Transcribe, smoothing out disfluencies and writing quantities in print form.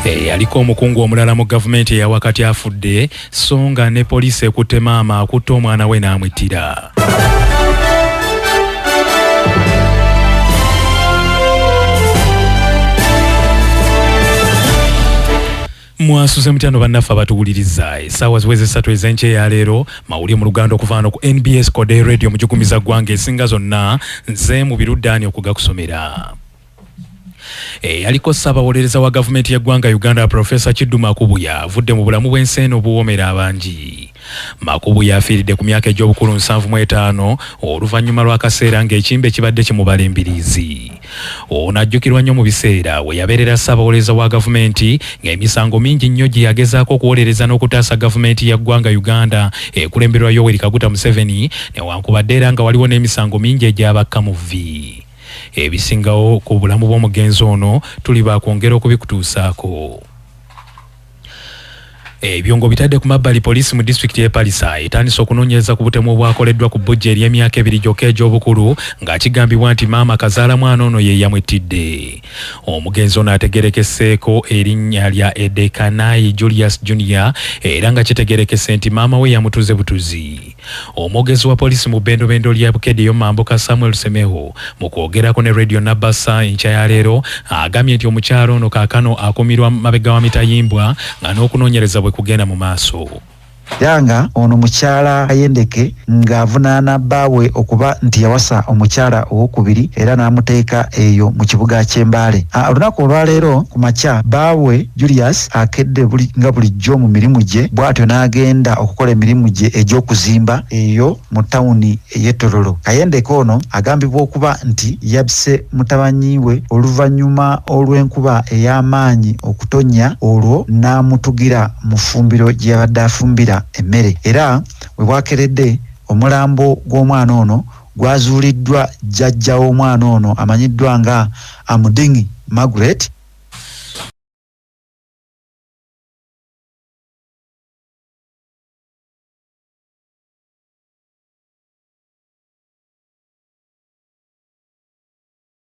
Eyaliko omukungu omulala mu gavumenti eyawakati afudde, so nga ne poliisi ekutte maama akutte omwana we n'amwittira. Mwasuze mutyano bannaffe abatuwuliriza. Essaawa ziweze 3 ez'enkya ya leero, mawulire mu Luganda okuva wano ku NBS Kode Radio mujugumiza ggwanga esinga zonna, nze mu biruddaani okugakusomera. Eyaliko ssaabawolereza wa gavumenti y'eggwanga Uganda Profesa Kiddu Makubuya avudde mu bulamu bw'ensi eno obuwoomera abangi. Makubuya afiiridde ku myaka egy'obukulu 75 oluvannyuma lw'akaseera ng'ekimbe kibadde kimubala embiriizi. Ono ajjukirwa nnyo mu biseera we yabeerera ssaabawolereza wa gavumenti ng'emisango mingi nnyo gye yagezaako okuwolereza n'okutaasa gavumenti ya ggwanga Uganda ekulemberwa Yoweri Kaguta Museveni, newankubadde era nga waliwo n'emisango mingi egyabakka mu vvi. Ebisingawo ku bulamu bw'omugenzi ono tuli baakwongera okubikutuusaako. Ebyo ng'obitadde ku mabbali, poliisi mu disitulikiti y'e Palisa etandise okunoonyereza ku butemu obwakoleddwa ku bbujje ery'emyaka 2 gyokka egy'obukulu nga kigambibwa nti maama kazaala mwana ono ye yamwittidde. Omugenzi ono ategerekeseeko erinnya lya Edekanayi Julius Junior era nga kitegerekese nti maama we yamutuze butuzi. Omwogezi wa poliisi mu bbendobendo lya Bukedde ey'omumambuka Samuel Semeho mu kwogerako ne Radio Nabasa enkya ya leero agambye nti omukyala ono kaakano akuumirwa mabega wa mitayimbwa nga n'okunoonyereza bwe kugenda mu maaso. Era nga ono mukyala Kayendeke ng'avunaana bbaawe okuba nti yawasa omukyala owokubiri era n'amuteeka eyo mu kibuga ky'e Mbale. Olunaku olwaleero ku makya bbaawe Julius akedde nga bulijjo mu mirimu gye bw'atyo n'agenda okukola emirimu gye egy'okuzimba eyo mu tawuni ey'e Tororo. Kayendeke ono agambibwa okuba nti yabse mutabanyi we oluvannyuma olw'enkuba ey'amaanyi okutonnya olwo n'amutugira mu ffumbiro gye yabadde afumbira emmere era we bwakeredde omulambo gw'omwana ono gwazuuliddwa jjajja w'omwana ono amanyiddwa nga Amudingi Margaret.